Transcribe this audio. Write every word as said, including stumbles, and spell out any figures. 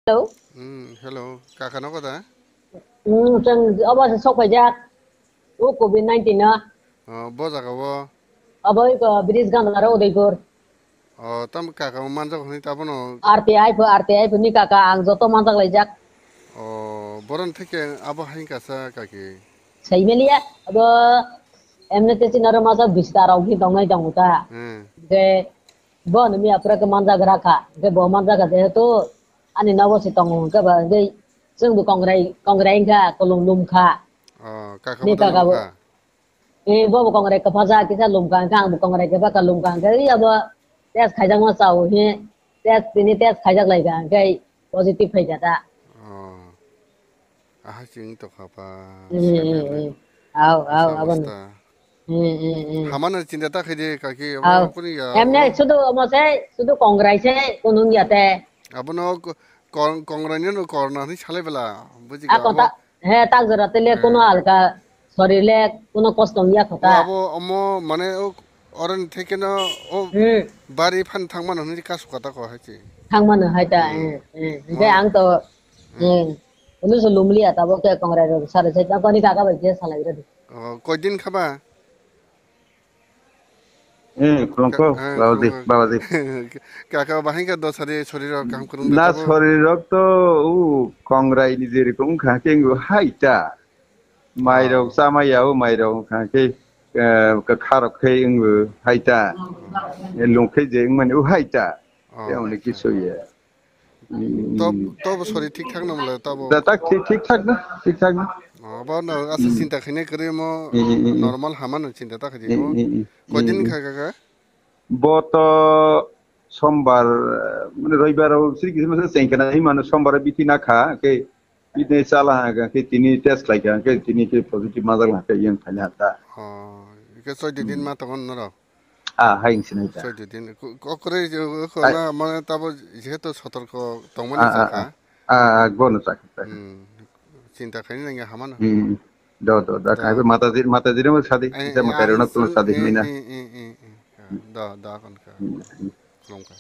Hello. Hmm, hello. Kaka no kota? Hmm, chwng obo se sok paijak. O covid nineteen no. Oh, bo jaga o. Abo iko bridge gana aro Udaipur. Oh, tam kaka o manjak hwnwi tabono. R T I pho, R T I pho ni kaka ang joto manjak laijak. Oh, boron theke abo hain kasa kaki. Sai meliya, abo emne te chinaro masa bistar rok hi tongnai tongo ta. Hmm. Ge bo ni mi apra ke manjak rakha. Ge bo manjak jehetu ani nogo se tongo hwnkhe ba, hwnkhe chwngbo kongrai, kongrai wngkha, kolom lumkha. Oh, kaka ni bo kaka bo. Eh, bobo kongrai kwphaja kisa lumkha, hwnkhe angbo kongrai kwpha kha lumkha, hwnkhe ui abo test khaijakma chao hi, test tini test khaijak laikha, hwnkhe positive phaikha ta. Oh. Aha chini tokha pa. Hmm, hmm, hmm. Au, au, asa abono. Hamano chinta ta khaidi kaki, abo kuni ya. Emne sudu omo se, sudu kongrai se, kunung ya te. Abono ko-, kong-, kongrai ni no korna ni salai bela. Buji ka abo. He, tak jora tele kuno alka sorir le kuno kosto wngya kho ta. Abo omo mane o oren theke no o bari phan thangmano hwnwi kasu kata kho hai se. Thangmano hai ta, eh, eh. Hwnkhe ang to, eh, unu so lumliya ta bo khe kongrai rok sari sai ta koni kaka bai khe salai rodi. Oh, koi din khaba? Eh, khulumkho, eh, Babaji, khulumkho. Babaji. Kaka, bahai kha do sari, sorirok kaham kwrwng de tabo? Na, sorirok to, u, kongrai ni je rokom wngkha khe wngkha hai ta. Mairok chamaya, u, mairok wngkha khe, eh, kwkharok khe wngkha hai ta. Eh, lung khe je wngmani u hai ta. Oh, tei hwnwi acha. Kisu ya. To, to bo sori thik thak nang le, to bo. Da, tak thik, thik thak na, thik thak na. Oh, bo no asa chinta khainai kwrwi mo, normal hama no chinta ta khaji mo. Koi din kha kha kha? Bo to sombar, mane roibar o sri kisma se chengkana hi mano sombar biti na kha, ke biti chala ha khe tini test lai kha, ke tini ke positive majak la khe yang khaina ta. Oh, ke choi di din ma tongo norok. Ah, hai wngsinai ta. Choi di din. Ko-, kokroi, ko-, ko-, na, mane tabo jehetu sotorko tongmani chakha. Ah, ah, ah, ah, bono chakha, chakha. Hmm. Chinta khaini nangya hamano. Hmm. Do, do, do. Kaibo mata jir, mata jir mo sadi, eh, kisa eh, mata rona tulung sadi eh, hina. Eh, eh, eh, eh. Do, do, kon ka. Hmm, hmm. Khulumkha.